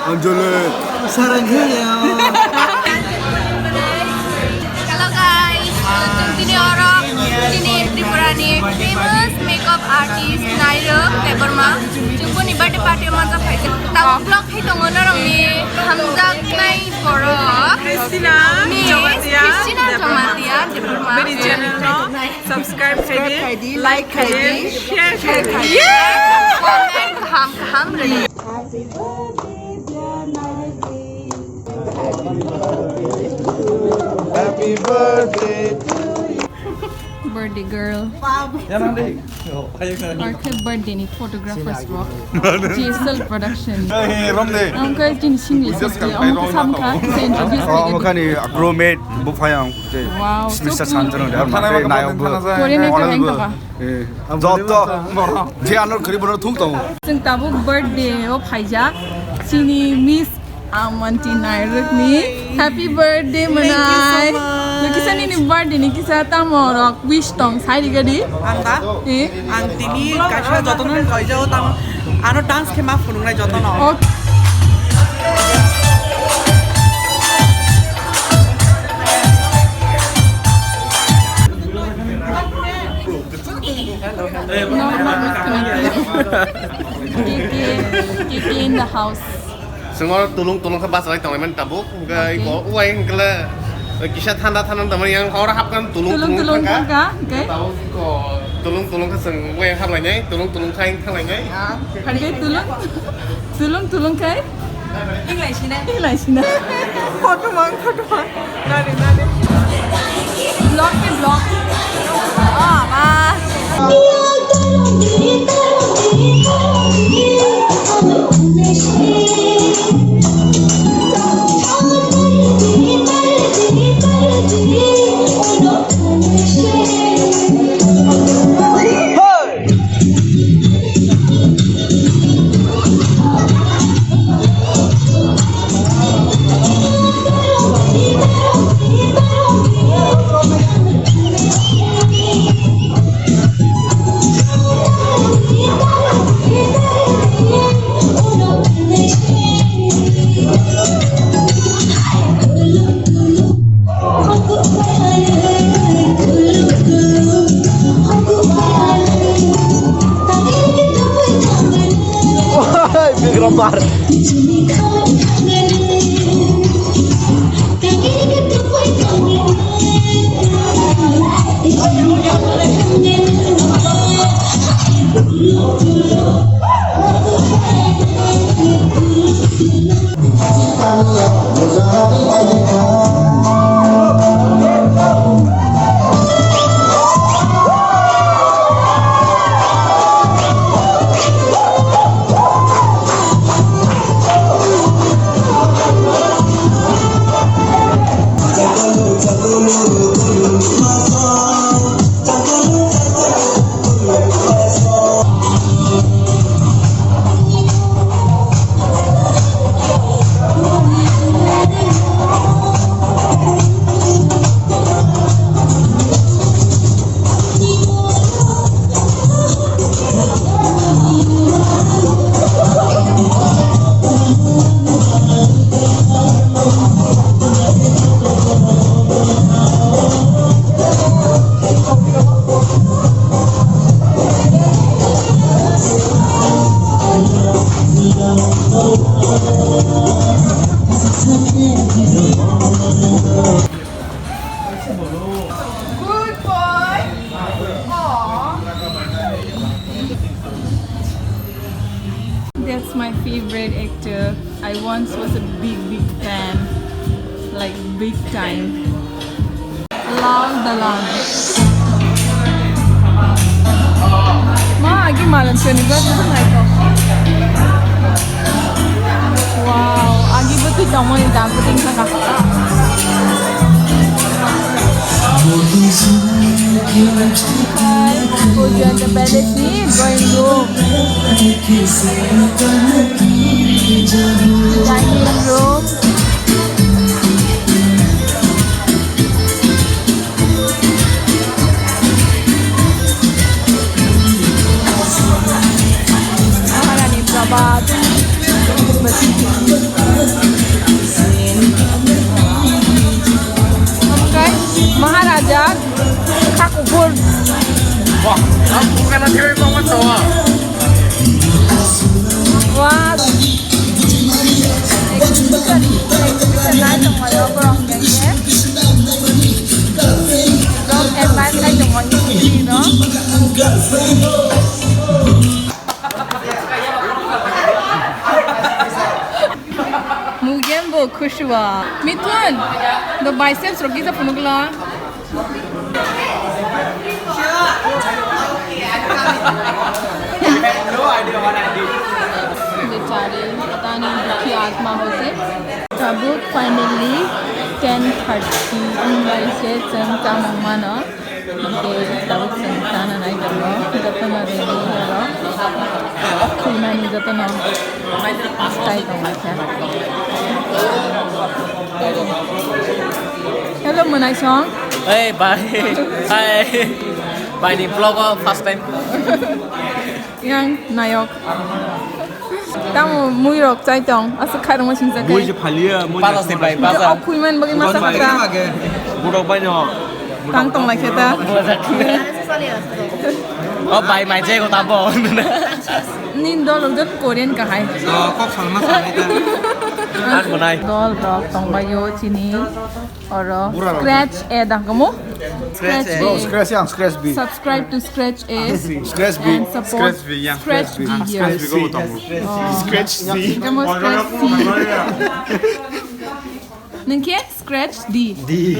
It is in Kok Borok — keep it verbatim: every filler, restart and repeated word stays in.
Anjali. Sarang heyo. Hello guys, chwng tini oro chini Tripura ni famous makeup artist Nairok Debbarma. Chwng boni birthday party o manjak phaikha. Tabuk vlog khai tongo norokni hamjaknai borok. Christina Miss Jamatia Christina Debbarma. Jamatia Debbarma. Bini channel no subscribe khai di, like khai di, share khai di. Comment kaham kaham rwdi. Happy birthday to you. Birthday girl. Yanang deh. Yo, ayo na. Arkhe birthday ni photographers rok. G S L Production. Hey, hey, rom deh. Ang khe chini singli sesti, ang khe samkha, kisa introduce. Oh, khaidi. Ang khe ni bro mate, bo phai ang. Wow, so cool. Mister Santanu, dia mate nayo bo. Kore ne kaheng kaba. Eh, joto. Je anor khari bono thung tong. Chwng tabuk birthday o phaijak. Chini Miss Amanti Nairok ni happy birthday manai. Thank you so much. Nokisa nini birthday ni kisa tamo rok wish tong sai ri gadi. Ang da? Eh? Ang tini kaisa jotono koijao tamo. Ano dance khe ma phunuknai jotono. Okay. K K, K K in the house. Chwng oro tulung tulung khe bachalai tonglaimani tabuk. Hwnkhe iko uaing hwnkhe kisa thanda thanda tongmani, yang horo hapkha tulung tulung thangkha. Hwnkhe? Tabuk iko tulung tulung khe chwng uaing haplainai, tulung tulung khe thanglainai. Hwnkhe tulung, tulung tulung khe? Hinglai sinai. Hinglai sinai. Photo mang, photo mang. Nani, nani. Vlog ni vlog. Oh, ma. Bikram Bar. Good boy. Aw. That's my favorite actor. I once was a big, big fan. Like, big time. Love the love. Ma, agi malam seni ba, bukan naik kok. Wow, agi betul dong, ini dangkutin kakak. Hi, Pujanta Palace ni drawing room. Dining room. Maharani Prabhat. Oh, Khushua. Mithun, the biceps rok kisa phunukla. Bechari, pata nahi dukhi atma hote. Tabuk finally ten thirty wngbai se chwng chamung mano. Hingke tabuk chwng chana nai tongo, jotono ready oro. Khulmani jotono tai tonglaikha. Hello, mwnaisong. Hey, bye. Hi. Bye ni vlog o first time. Yang nayok. Tamo mui rok chai tong, aswk khairokma singsa Mui je khai. Phalia, mui Patas ni bai, patas. Ok, khulmani bagwi masa Masa kha. Age. Borok bai no. Tang tong lai khe ta. O bai mai je go tabo. Nin dol rok jot Korean ka hai. O kok salma salai ta. Ang bunai. Dol rok tong bai yo chini. Oro Scratch A dang kamu? Scratch A. Oh, Scratch yang, Scratch B. Subscribe to Scratch A. Scratch B. And support Scratch B, yang. Scratch B. Ah, Scratch B go tamu. Oh. Scratch C. Kamu Scratch C. Nengke Scratch D. D.